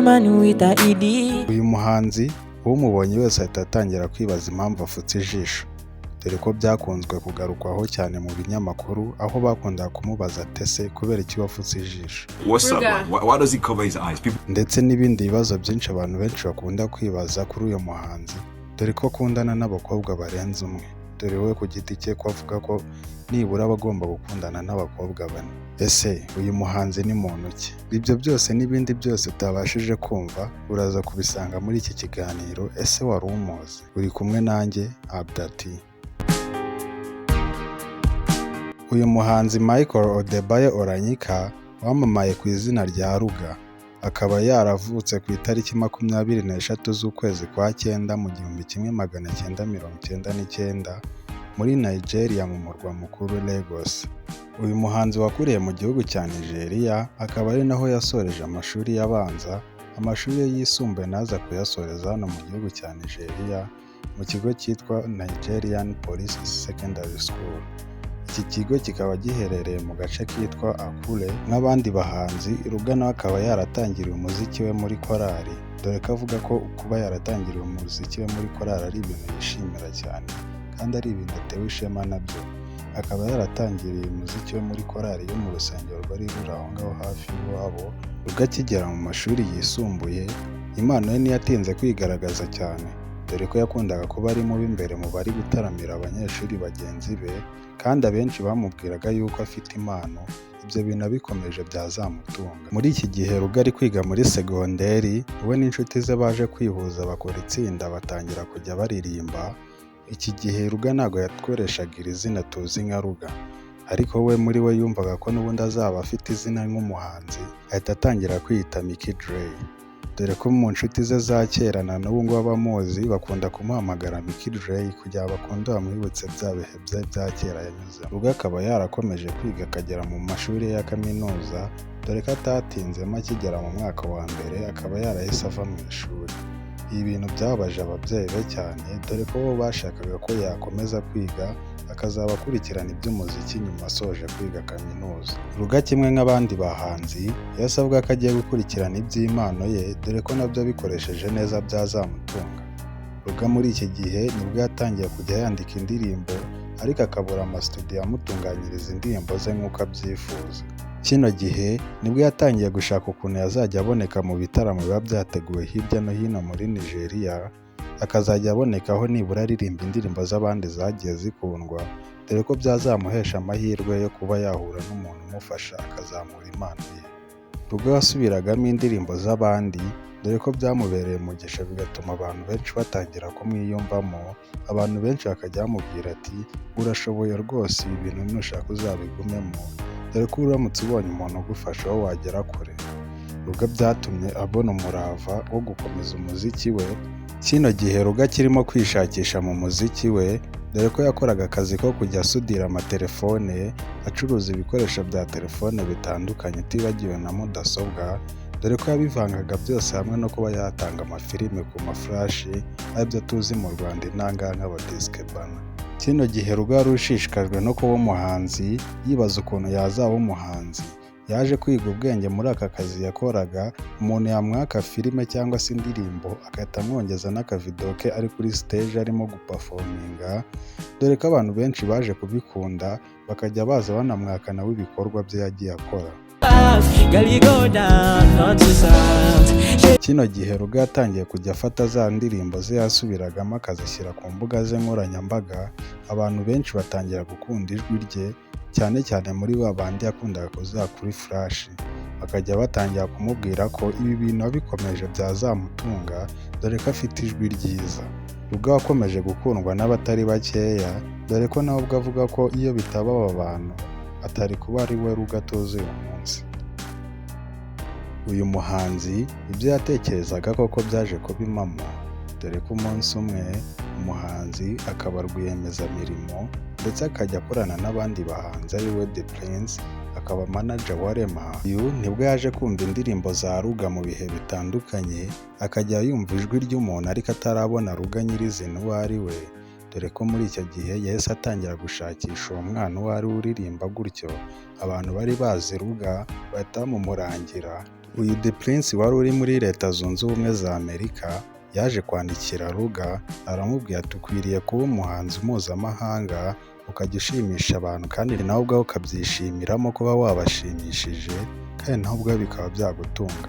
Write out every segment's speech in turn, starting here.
Man with a ED. Uyu muhanzi umubonye wese ahita atangira kwibaza impamvu afutse ijisho, dore ko byakunzwe kugarukwaho cyane mu binyamakuru, aho bakundaga kumubaza ati: "Ese kubera iki wapfutse ijisho?" What's up, Ruger. man? Why does he cover his eyes? People Ndetse n'ibindi bibazo byinshi abantu benshi bakunda kwibaza kuri uyu muhanzi, dore ko akundana n'abakobwa barenze umwe, dore we ku giti cye ko avuga ko nibura aba agomba gukundana n'abakobwa bane. Ese uyu muhanzi ni muntu ki? Ibyo byose n'ibindi byose utabashije kumva uraza kubisanga muri iki kiganiro "Ese wari umuzi?" Uri kumwe nanjye, Abdati. Uyu muhanzi Michael Odebayo Olanyika, wamamaye ku izina rya Ruger, akaba yaravutse ku itariki 23 z'ukwezi kwa cyenda mu 1999 muri Nigeria, mu murwa mukuru Lagos. Uyu muhanzi wakuriye mu gihugu cya Nigeria, akaba ari naho yasoreje amashuri y'abanza, amashuri ye yisumbuye naza kuyasoreza hano mu gihugu cya Nigeria, mu kigo cyitwa Nigerian Police Secondary School. Iki kigo kikaba giherereye mu gace kitwa Akure. Nk'abandi bahanzi, Ruger nawe akaba yaratangiriye umuziki we muri korali, dore ko avuga ko kuba yaratangiriye umuziki we muri korali ari ibintu yishimira cyane kandi ari ibintu atewe ishema nabyo. Akaba yaratangiriye umuziki we muri korali yo mu rusengero rwari ruri aho ngaho hafi y'iwabo. Ruger akigera mu mashuri yisumbuye, impano ye ntiyatinze kwigaragaza cyane, dore ko yakundaga kuba ari mu b'imbere mu bari gutaramira abanyeshuri bagenzi be, kandi abenshi bamubwiraga yuko afite impano, ibyo bintu abikomeje byazamutunga. Muri iki gihe Ruger ari kwiga muri segonderi, we n'inshuti ze baje kwihuza bakora itsinda, batangira kujya baririmba. Iki gihe Ruger ntabwo yakoreshaga iri zina tuzi nka Ruger, ariko we muri we yumvaga ko n'ubundi azaba afite izina nk'umuhanzi, ahita atangira kwiyita Mickey Dre, dore ko mu nshuti ze za kera na n'ubu ngubu abamuzi bakunda kumuhamagara Mickey Dre kugira ngo bakunde bamwibutse bya bihe bye bya kera yanyuzemo. Ruger akaba yarakomeje kwiga akagera mu mashuri ya kaminuza, dore ko atatinzemo, akigera mu mwaka wa mbere akaba yarahise ava mu ishuri. Ibi bintu byababaje ababyeyi be cyane, dore ko bo bashakaga ko yakomeza kwiga, akazaba akurikirana iby'umuziki nyuma asoje kwiga kaminuza. Ruger, kimwe nk'abandi bahanzi, yahise avuga ko agiye gukurikirana iby'impano ye, dore ko nabyo abikoresheje neza byazamutunga. Ruger muri iki gihe nibwo yatangiye kujya yandika indirimbo, ariko akabura amasitudiyo amutunganyiriza indirimbo ze nk'uko abyifuza. Kino gihe nibwo yatangiye gushaka ukuntu yazajya aboneka mu bitaramo biba byateguwe hirya no hino muri Nigeria, akazajya abonekaho nibura aririmba indirimbo z'abandi zagiye zikundwa, dore ko byazamuhesha amahirwe yo kuba yahura n'umuntu umufasha akazamura impano ye. Ruger wasubiragamo indirimbo z'abandi, dore ko byamubereye umugisha, bigatuma abantu benshi batangira kumwiyumvamo, abantu benshi bakajya bamubwira ati: "Urashoboye rwose, ibi bintu nushaka uzabigumemo, dore ko uramutse ubonye umuntu ugufasha wowe wagera kure." Ruger byatumye abona umurava wo gukomeza umuziki we. Kino gihe Ruger akirimo kwishakisha mu muziki we, dore ko yakoraga akazi ko kujya asudira amatelefone, acuruza ibikoresho bya telefone bitandukanye, utibagiwe na mudasobwa, dore ko yabivangaga byose hamwe no kuba yatanga amafilime ku mafurashi, aribyo tuzi mu Rwanda inangaha nk'abadisikebana. Kino gihe Ruger wari ushishikajwe no kuba umuhanzi, yibaza ukuntu yazaba umuhanzi, yaje kwiga ubwenge muri aka kazi yakoraga. Umuntu yamwaka filime cyangwa se indirimbo, agahita amwongeza n'akavidewo ke ari kuri stage arimo guperforminga, dore ko abantu benshi baje kubikunda, bakajya baza banamwaka nawe ibikorwa bye yagiye akora. Girl, you go down, not to south. Kino gihe Ruger yatangiye kujya afata za ndirimbo ze yasubiragamo, akazishyira ku mbuga ze nkoranyambaga, abantu benshi batangira gukunda ijwi rye, cyane cyane muri ba bandi yakundaga kuziha kuri flash, bakajya batangira kumubwira ko ibi bintu abikomeje byazamutunga, dore ko afite ijwi ryiza. Ruger wakomeje gukundwa n'abatari bakeya, dore ko nawe ubwo avuga ko iyo bitaba aba bantu atari kuba ari we Ruger tuzi uyu munsi. Uyu muhanzi ibyo yatekerezaga koko byaje kuba impamo, dore ko umunsi umwe umuhanzi akaba rwiyemezamirimo, ndetse akajya akorana n'abandi bahanzi, ari we The Prince, akaba manager wa Rema. Uyu nibwo yaje kumva indirimbo za Ruger mu bihe bitandukanye, akajya yumva ijwi ry'umuntu ariko atarabona Ruger nyirizina uwo ari we, dore ko muri icyo gihe yahise atangira gushakisha uwo mwana uwo ari we uririmba gutyo. Abantu bari bazi Ruger bahita bamumurangira. Uyu D'Prince wari uri muri Leta Zunze Ubumwe za Amerika yaje kwandikira Ruger aramubwira ati ukwiriye kuba umuhanzi mpuzamahanga, ukajya ushimisha abantu kandi nawe ubwawe ukabyishimiramo kuba wabashimishije, kandi nawe ubwawe bikaba byagutunga.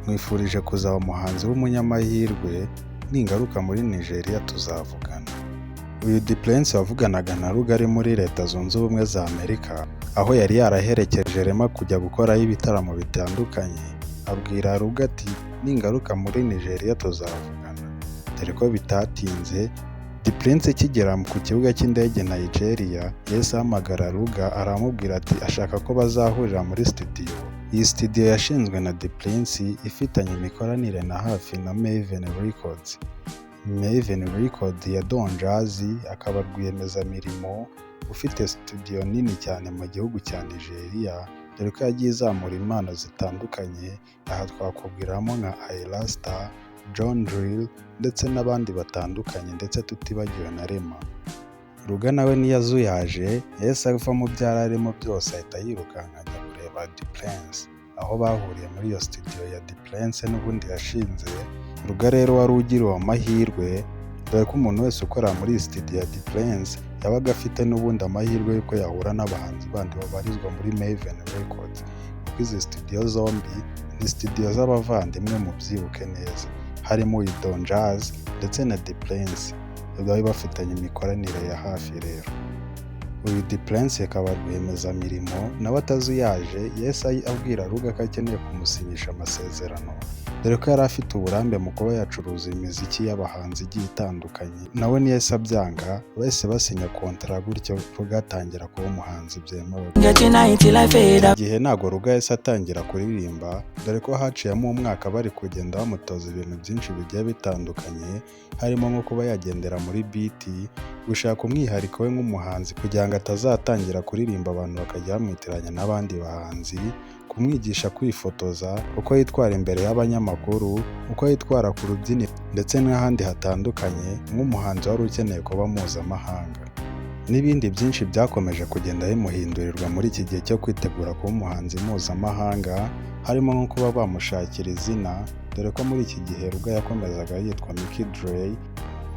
Nkwifurije kuzaba umuhanzi w'umunyamahirwe, ningaruka muri Nigeria tuzavugana. Uyu D'Prince wavuganaga na Ruger ari muri Leta Zunze Ubumwe za Amerika, aho yari yaraherekeje Rema kujya gukorayo ibitaramo bitandukanye, abwira Ruger ati ningaruka muri Nigeria tuzavugana. Dore ko bitatinze, D'Prince akigera ku kibuga cy'indege Nigeria, yahise ahamagara Ruger aramubwira ati ashaka ko bazahurira muri studio. Iyi studio yashinzwe na D'Prince ifitanye imikoranire na hafi na Mavin Records. Mavin Records ya Don Jazzy akaba rwiyemezamirimo ufite studio nini cyane mu gihugu cya Nigeria, dore ko yagiye izamura impano zitandukanye, aha twakubwiramo nka Ayra Starr, Johnny Drille ndetse n'abandi batandukanye ndetse tutibagiwe na Rema. Ruger nawe ntiyazuyaje, yahise ava mu byo yari arimo byose ahita yirukanka ajya kureba D'Prince, aho bahuriye muri iyo studio ya D'Prince n'ubundi yashinze. Ruger rero wari ugiriwe amahirwe, dore ko umuntu wese ukora muri iyi studio ya D'Prince yabaga afite n'ubundi amahirwe y'uko yahura n'abahanzi bandi babarizwa muri Mavin Records, kuko izi studio zombi ni studio z'abavandimwe mubyibuke neza, harimo uyu Don Jazzy ndetse na D'Prince, bari bafitanye imikoranire ya hafi rero. Uyu D'Prince akaba rwiyemezamirimo nawe atazuyaje, yahise abwira Ruger ko akeneye kumusinyisha amasezerano, dore ko yari afite uburambe mu kuba yacuruza imiziki y'abahanzi igiye itandukanye, nawe ntiyahise abyanga, bahise basinya kontara gutyo Ruger atangira kuba umuhanzi byemewe. Getting high till I fade up. Igihe ntabwo Ruger yahise atangira kuririmba, dore ko haciyemo umwaka bari kugenda bamutoza ibintu byinshi bigiye bitandukanye, harimo nko kuba yagendera muri beat, gushaka umwihariko we nk'umuhanzi kugira ngo atazatangira kuririmba abantu bakajya bamwitiranya n'abandi bahanzi, kumwigisha kwifotoza, uko yitwara imbere y'abanyamakuru, uko yitwara ku rubyiniro ndetse n'ahandi hatandukanye nk'umuhanzi wari ukeneye kuba mpuzamahanga. N'ibindi byinshi byakomeje kugenda bimuhindurirwa muri iki gihe cyo kwitegura kuba umuhanzi mpuzamahanga, harimo nko kuba bamushakira izina, dore ko muri iki gihe Ruger yakomezaga yitwa Micky Dre.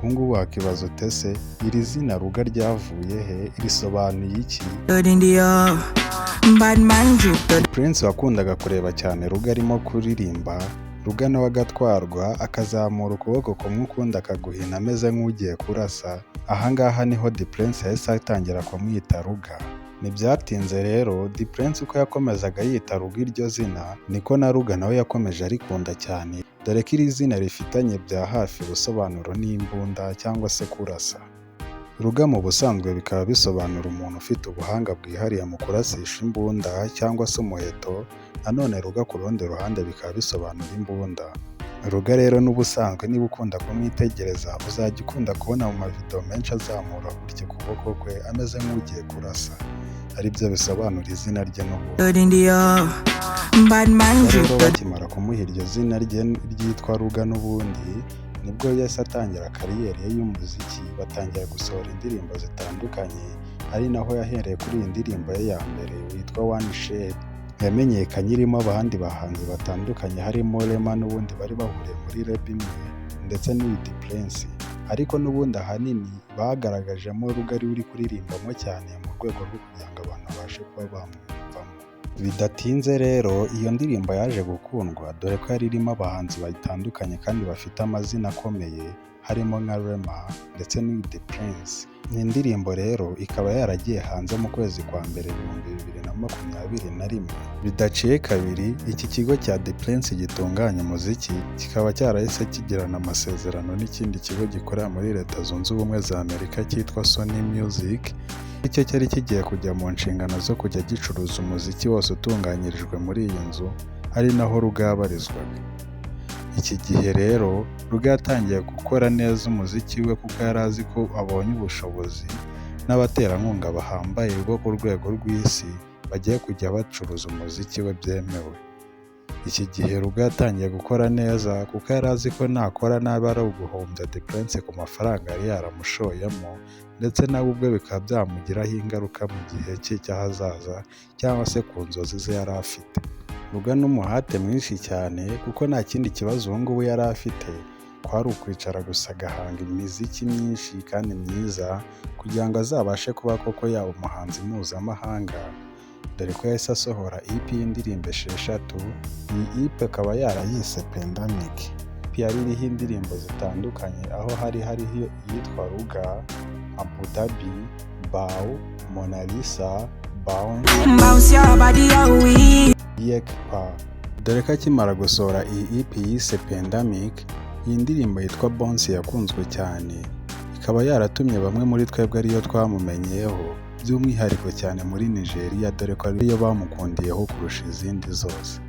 Ubu ngubu wakibaza uti ese iri zina Ruger ryavuye he, risobanuye iki? In the bad man drip the Prince wakundaga kureba cyane Ruger arimo kuririmba, Ruger nawe agatwarwa akazamura ukuboko kumwe ukundi akaguhina ameze nk'ugiye kurasa, ahangaha niho D'Prince yahise atangira kumwita Ruger. Ntibyatinze rero, D'Prince uko yakomezaga yita Ruger iryo zina, niko na Ruger nawe yakomeje arikunda cyane, dore ko iri zina rifitanye bya hafi ubusobanuro n'imbunda cyangwa se kurasa. Ruger mu busanzwe bikaba bisobanura umuntu ufite ubuhanga bwihariye mu kurasisha imbunda cyangwa se umuheto, nanone Ruger ku rundi ruhande bikaba bisobanura imbunda. Ruger rero n'ubusanzwe niba ukunda kumwitegereza uzajya ukunda kubona mu mavideo menshi azamura gutya ukuboko kwe ameze nk'ugiye kurasa, aribyo bisobanura izina rye n'ubundi. In the bad man drip Rero the bakimara kumuha iryo zina rye ryitwa Ruger n'ubundi, nibwo yahise atangira kariyeri ye y'umuziki, batangira gusohora indirimbo zitandukanye, ari naho yahereye kuri iyi ndirimbo ye ya mbere witwa One Shot, yamenyekanye irimo abandi bahanzi batandukanye harimo Rema n'ubundi bari bahuriye muri label imwe ndetse n'uyu D'Prince, ariko n'ubundi ahanini bagaragajemo Ruger ari we uri kuririmbamo cyane mu rwego rwo kugira ngo abantu babashe kuba bamwumvamo. Bidatinze rero iyo ndirimbo yaje gukundwa, dore ko yari irimo abahanzi batandukanye kandi bafite amazina akomeye, harimo nka Rema ndetse n'uyu D'Prince. Iyi ndirimbo rero ikaba yaragiye hanze mu kwezi kwa mbere 2021. Bidaciye kabiri iki kigo cya D'Prince gitunganya umuziki kikaba cyarahise kigirana amasezerano n'ikindi kigo gikorera muri Leta Zunze Ubumwe za Amerika cyitwa Sony Music, icyo cyari kigiye kujya mu nshingano zo kujya gicuruza umuziki wose utunganyirijwe muri iyi nzu, ari naho Ruger yabarizwaga. Iki gihe rero Ruger yatangiye gukora neza umuziki we kuko yari azi ko abonye ubushobozi n'abaterankunga bahambaye bo ku rwego rw'isi bagiye kujya bacuruza umuziki we byemewe. Iki gihe Ruger yatangiye gukora neza kuko yari azi ko nakora nabi ari uguhombya D'Prince ku mafaranga yari yaramushoyemo, ndetse nawe ubwe bikaba byamugiraho ingaruka mu gihe cye cy'ahazaza cyangwa se ku nzozi ze yari afite. Ruger n'umuhate mwinshi cyane, kuko nta kindi kibazo ubu ngubu yari afite, kwari ukwicara gusa agahanga imiziki myinshi kandi myiza kugira ngo azabashe kuba koko yaba umuhanzi mpuzamahanga, dore ko yahise asohora EP y'indirimbo 6, iyi EP akaba yarayise Pandemic. EP yari iriho indirimbo zitandukanye, aho hari hariho iyitwa Ruger, Abu Dhabi, Bow, Mona Lisa, Bounce, Bounce your body away. Yekpa. Dore ko akimara gusohora iyi EP yise Pandemic, iyi ndirimbo yitwa Bounce yakunzwe cyane, ikaba yaratumye bamwe muri twebwe ariyo twamumenyeho, by'umwihariko cyane muri Nigeria, dore ko ariyo bamukundiyeho kurusha izindi zose.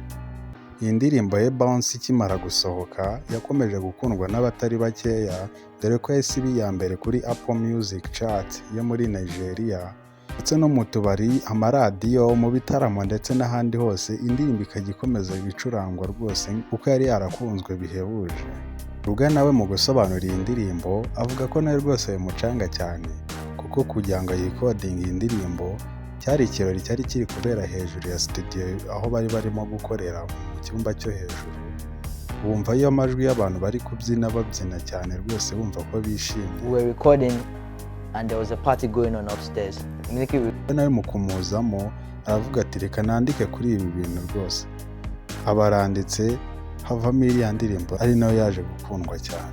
Iyi ndirimbo ye Bounce ikimara gusohoka yakomeje gukundwa n'abatari bakeya, dore ko yahise iba iya mbere kuri Apple Music Chart yo muri Nigeria, ndetse no mu tubari, amaradiyo, mu bitaramo ndetse n'ahandi hose, indirimbo ikajya ikomeza gucurangwa rwose kuko yari yarakunzwe bihebuje. Ruger nawe mu gusobanura iyi ndirimbo avuga ko nawe rwose bimucanga cyane, kuko kugira ngo ayirecordinge iyi ndirimbo cyari ikirori cyari kiri kubera hejuru ya studio aho bari barimo gukorera mu cyumba cyo hejuru, bumva iyo amajwi y'abantu bari kubyina babyina cyane rwose bumva ko bishimye. We were recording and there was a party going on upstairs. Immediately we Nawe mu kumuzamo aravuga ati: "Reka nandike kuri ibi bintu rwose." Aba aranditse, havamo iriya ndirimbo ari nayo yaje gukundwa cyane.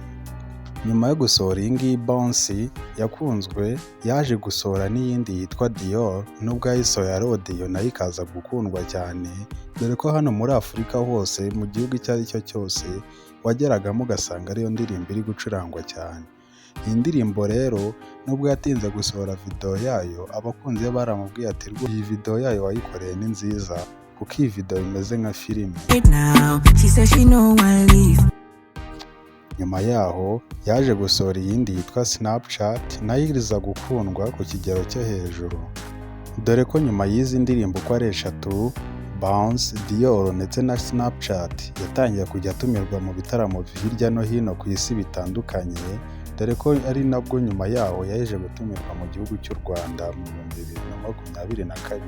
Nyuma yo gusohora iyi ngiyi Bounce yakunzwe, yaje gusohora n'iyindi yitwa Dior, nubwo yayisohoye ari audio nayo ikaza gukundwa cyane, dore ko hano muri Afurika hose mu gihugu icyo ari cyo cyose wageragamo ugasanga ariyo ndirimbo iri gucurangwa cyane. Iyi ndirimbo rero nubwo yatinze gusohora video yayo, abakunzi be baramubwiye ati: "Rwose iyi video yayo wayikoreye ni nziza, kuko iyi video imeze nka filime." Now she says she no one leave. Nyuma yaho yaje gusohora iyindi yitwa Snapchat, nayo iza gukundwa ku kigero cyo hejuru, dore ko nyuma y'izi ndirimbo uko ari eshatu, Bounce, Dior ndetse na Snapchat, yatangiye kujya atumirwa mu bitaramo hirya no hino ku isi bitandukanye, dore ko ari nabwo nyuma yaho yaje gutumirwa mu gihugu cy'u Rwanda mu 2022.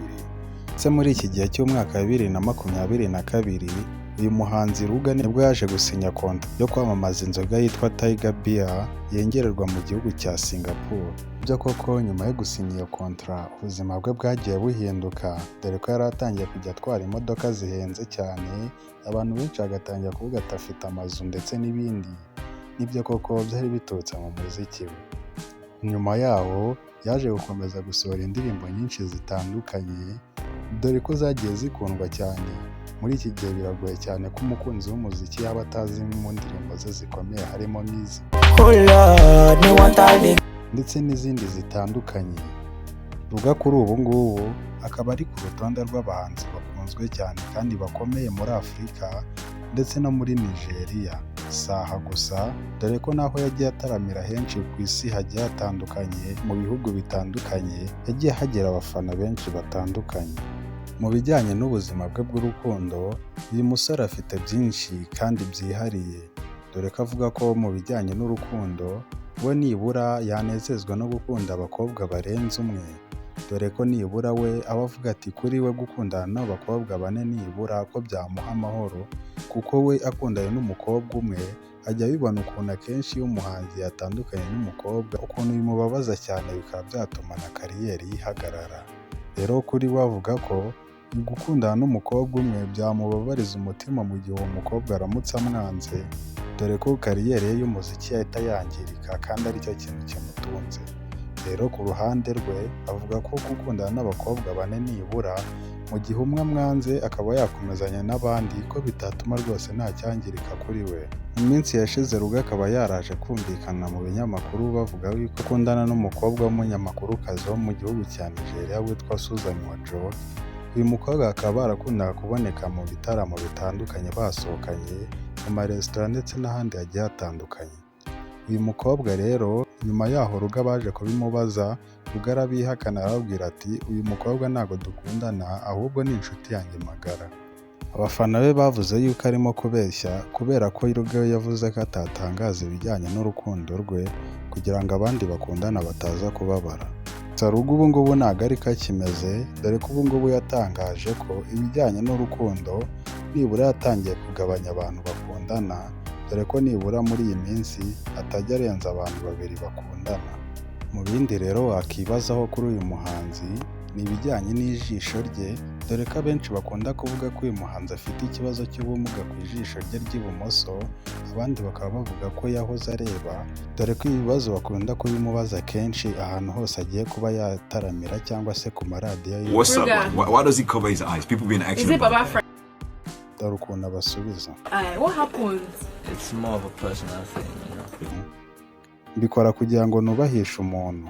Ndetse muri iki gihe cy'umwaka wa 2022, uyu muhanzi Ruger nibwo yaje gusinya konti yo kwamamaza inzoga yitwa Tiger Beer yengererwa mu gihugu cya Singapore. Byo koko nyuma yo gusinya iyo kontra ubuzima bwe bwagiye buhinduka, dore ko yari atangiye kujya atwara imodoka zihenze cyane, abantu benshi bagatangira kuvuga ati afite amazu ndetse n'ibindi. Nibyo koko byari biturutse mu muziki we. Nyuma yaho yaje gukomeza gusohora indirimbo nyinshi zitandukanye, dore ko zagiye zikundwa cyane. Muri iki gihe biragoye cyane ko umukunzi w'umuziki yaba atazi imwe mu ndirimbo ze zikomeye, harimo nk'izi Oh Lord, me want all the ndetse n'izindi zitandukanye. Ruger kuri ubu ngubu akaba ari ku rutonde rw'abahanzi bakunzwe cyane kandi bakomeye muri Afurika ndetse no muri Nigeria. Si aha gusa, dore ko n'aho yagiye ataramira henshi ku isi hagiye hatandukanye, mu bihugu bitandukanye, yagiye hagera abafana benshi batandukanye. Mu bijyanye n'ubuzima bwe bw'urukundo, uyu musore afite byinshi kandi byihariye, dore ko avuga ko mu bijyanye n'urukundo we nibura yanezezwa no gukunda abakobwa barenze umwe, dore ko nibura we aba avuga ati kuri we gukundana n'abakobwa bane nibura ko byamuha amahoro, kuko we akundanye n'umukobwa umwe ajya abibona ukuntu akenshi iyo umuhanzi yatandukanye n'umukobwa ukuntu bimubabaza cyane, bikaba byatuma na career ye ihagarara. Rero kuri we avuga ko gukundana n'umukobwa umwe byamubabariza umutima mu gihe uwo mukobwa aramutse amwanze, dore ko career ye y'umuziki yahita yangirika kandi aricyo kintu kimutunze. Rero ku ruhande rwe avuga ko gukundana n'abakobwa bane nibura mu gihe umwe amwanze akaba yakomezanya n'abandi ko bitatuma rwose nta cyangirika kuri we. Mu minsi yashize Ruger akaba yaraje kumvikana mu binyamakuru bavuga yuko akundana n'umukobwa w'umunyamakurukazi wo mu gihugu cya Nigeria witwa Susan Wajo. Uyu mukobwa bakaba barakundaga kuboneka mu bitaramo bitandukanye basohokanye, mu maresitora ndetse n'ahandi hagiye hatandukanye. Uyu mukobwa rero nyuma yaho Ruger baje kubimubaza, Ruger arabihakana, arababwira ati: "Uyu mukobwa ntabwo dukundana, ahubwo ni inshuti yanjye magara." Abafana be bavuze yuko arimo kubeshya, kubera ko Ruger we yavuze ko atatangaza ibijyanye n'urukundo rwe kugira ngo abandi bakundana bataza kubabara. Gusa Ruger ubu ngubu ntabwo ariko akimeze, dore ko ubu ngubu yatangaje ko ibijyanye n'urukundo nibura yatangiye kugabanya abantu bakundana, dore ko nibura muri iyi minsi atajya arenza abantu babiri bakundana. Mu bindi rero wakibazaho kuri uyu muhanzi ni ibijyanye n'ijisho rye, dore ko abenshi bakunda kuvuga ko uyu muhanzi afite ikibazo cy'ubumuga ku ijisho rye ry'ibumoso, abandi bakaba bavuga ko yahoze areba, dore ko ibi bibazo bakunda kubimubaza kenshi ahantu hose agiye kuba yataramira cyangwa se ku maradiyo ye. What's up? Ruger. Like, why does he cover his eyes? People being Is asking it about Baba that. Friend? Dore ukuntu abasubiza. Aye, what happened? It's more of a personal thing. Mbikora kugira ngo nubahishe umuntu.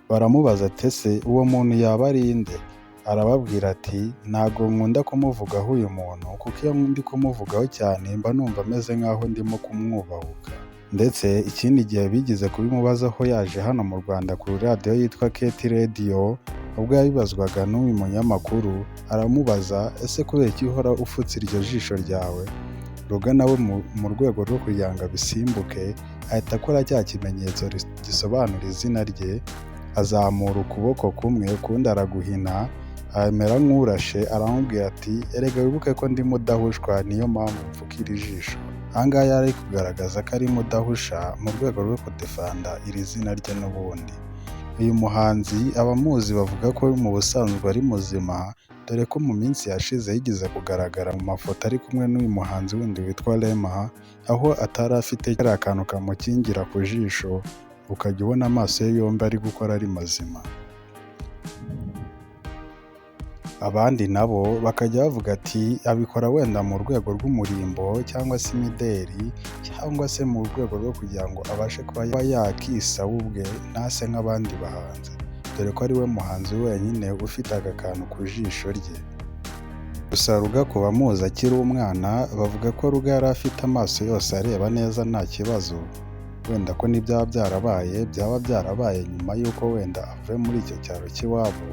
Baramubaza ati: "Ese uwo muntu yaba ari nde?" Arababwira ati: "Ntabwo nkunda kumuvugaho uyu muntu, kuko iyo ndi kumuvugaho cyane mba numva ameze nk'aho ndimo kumwubahuka." Ndetse ikindi gihe bigeze kubimubazaho yaje hano mu Rwanda ku radiyo yitwa KT Radio, ubwo yabibazwaga n'uyu munyamakuru, aramubaza: "Ese kubera iki uhora ufutse iryo jisho ryawe?" Ruger nawe mu rwego rwo kugira ngo abisimbuke, ahita akora cya kimenyetso gisobanura izina rye, azamura ukuboko kumwe, ukundi araguhina, amera nk'urashe. Aramubwira ati: "Erega wibuke ko ndi mudahushwa, niyo mpamvu mfuka iri jisho." Aha ngaha yari ari kugaragaza ko ari mudahusha mu rwego rwo kudefanda iri zina rye. N'ubundi uyu muhanzi abamuzi bavuga ko mu busanzwe ari muzima, dore ko mu minsi yashize yigeze kugaragara mu mafoto ari kumwe n'uyu muhanzi wundi witwa Rema, aho atari afite kariya kantu kamukingira ku jisho, ukajya ubona amaso ye yombi ari gukora ari mazima. Abandi nabo bakajya bavuga ati abikora wenda mu rwego rw'umurimbo cyangwa se imideri, cyangwa se mu rwego rwo kugira ngo abashe kuba yakisa we ubwe, ntase nk'abandi bahanzi, dore ko ari we muhanzi wenyine ufite aka kantu ku jisho rye. Gusa Ruger, ku bamuzi akiri umwana, bavuga ko Ruger yari afite amaso yose areba neza nta kibazo, wenda ko n'ibyaba byarabaye byaba byarabaye nyuma y'uko wenda avuye muri icyo cyaro cy'iwabo.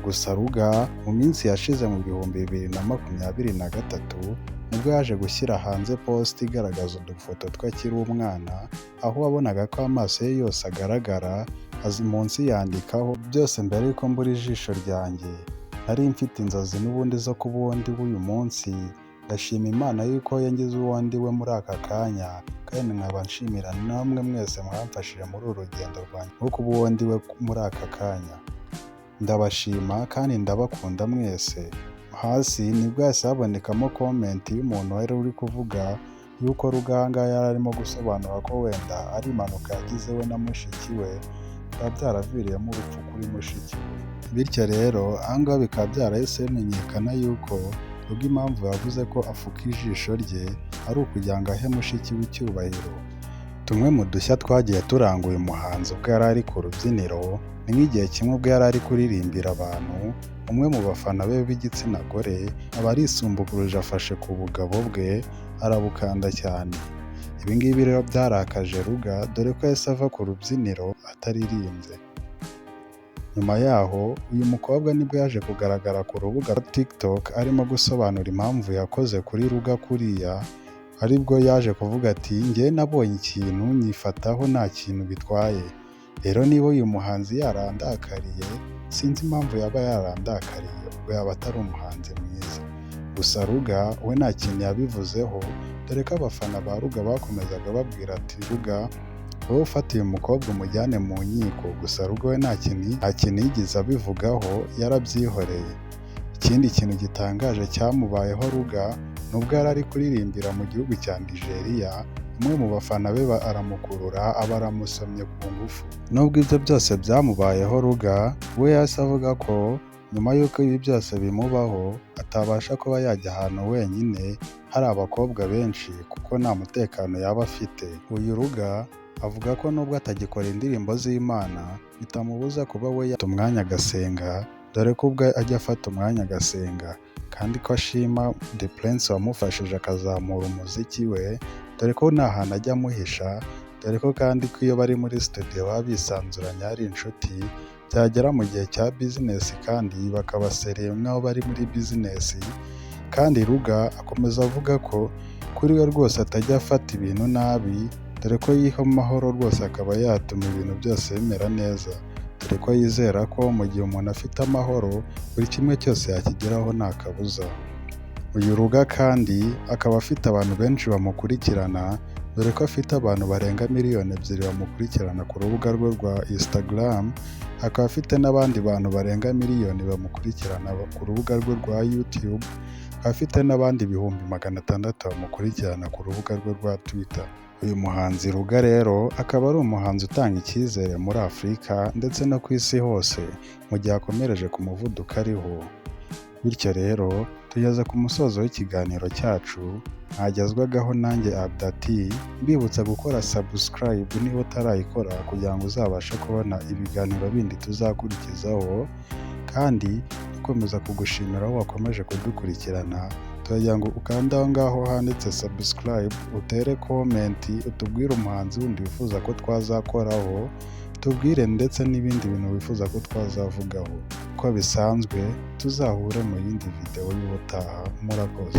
Gusa Ruger mu minsi yashize mu 2023 nibwo yaje gushyira hanze post igaragaza udufoto twe akiri umwana, aho wabonaga ko amaso ye yose agaragara, azi munsi yandikaho: "Byose mbere y'uko mbura ijisho ryanjye nari mfite inzozi n'ubundi zo kuba uwo ndi w'uyu munsi. Ndashima Imana yuko yangize uwo ndi we muri aka kanya, kandi nkaba nshimira namwe mwese mwamfashije muri uru rugendo rwanjye rwo kuba uwo ndi we muri aka kanya. Ndabashima kandi ndabakunda mwese." Hasi nibwo hahise habonekamo comment y'umuntu wari uri kuvuga yuko Ruger yari arimo gusobanura ko wenda ari impanuka yagize we na mushiki we, bikaba byaraviriyemo urupfu kuri mushiki we. Bityo rero aha ngaha bikaba byarahise bimenyekana yuko Ruger impamvu yavuze ko afuka ijisho rye ari ukugira ngo ahe mushiki we icyubahiro. Tumwe mu dushya twagiye turanga uyu muhanzi ubwo yari ari ku rubyiniro ni nk'igihe kimwe ubwo yari ari kuririmbira abantu, umwe mu bafana be b'igitsina gore aba arisumbukuruje afashe ku bugabo bwe arabukanda cyane. Ibi ngibi rero byarakaje Ruger, dore ko yahise ava ku rubyiniro ataririmbye. Nyuma yaho uyu mukobwa nibwo yaje kugaragara ku rubuga TikTok arimo gusobanura impamvu yakoze kuri Ruger kuriya, aribwo yaje kuvuga ati: "Njyewe nabonye ikintu nyifataho, nta kintu bitwaye. Rero niba uyu muhanzi yarandakariye, sinzi impamvu yaba yarandakariye, ubwo yaba atari umuhanzi mwiza." Gusa Ruger we nta kintu yabivuzeho, dore ko abafana ba Ruger bakomezaga babwira ati: "Ruger, wowe ufata uyu mukobwa umujyane mu nkiko." Gusa Ruger we nta kintu yigeze abivugaho, yarabyihoreye. Ikindi kintu gitangaje cyamubayeho Ruger, nubwo yari ari kuririmbira mu gihugu cya Nigeria, umwe mu bafana be aramukurura aba aramusomye ku ngufu. Nubwo ibyo byose byamubayeho, Ruger we yahise avuga ko nyuma y'uko ibi byose bimubaho atabasha kuba yajya ahantu wenyine hari abakobwa benshi, kuko nta mutekano yaba afite. Uyu Ruger avuga ko nubwo atagikora indirimbo z'Imana bitamubuza kuba we yata umwanya agasenga, dore ko ubwo ajya afata umwanya agasenga, kandi ko ashima The Prince wamufashije akazamura umuziki we, dore ko nta hantu ajya amuhisha, dore ko kandi ko iyo bari muri studio baba bisanzuranye ari inshuti, byagera mu gihe cya business kandi bakaba serious nk'aho bari muri business. Kandi Ruger akomeza avuga ko kuri we rwose atajya afata ibintu nabi, dore ko yiha amahoro rwose akaba yatuma ibintu byose bimera neza, dore ko yizera ko mu gihe umuntu afite amahoro buri kimwe cyose yakigeraho nta kabuza. Uyu Ruger kandi akaba afite abantu benshi bamukurikirana, dore ko afite abantu barenga 2 miliyoni bamukurikirana ku rubuga rwe rwa Instagram, akaba afite n'abandi bantu barenga miliyoni bamukurikirana ku rubuga rwe rwa YouTube, akaba afite n'abandi 600,000 bamukurikirana ku rubuga rwe rwa Twitter. Uyu muhanzi Ruger rero akaba ari umuhanzi utanga icyizere muri Afurika ndetse no ku isi hose mu gihe akomereje ku muvuduko ariho. Bityo rero tugeze ku musozo w'ikiganiro cyacu mwagezwagaho nanjye Abdati, mbibutsa gukora subscribe niba utarayikora kugira ngo uzabashe kubona ibiganiro bindi tuzakurikizaho, kandi dukomeza kugushimira aho wakomeje kudukurikirana. Turagira ngo ukande aho ngaho handitse subscribe, utere comment, utubwire umuhanzi wundi wifuza ko twazakoraho, tubwire ndetse n'ibindi bintu wifuza ko twazavugaho. Uko bisanzwe, tuzahure mu yindi video y'ubutaha. Murakoze.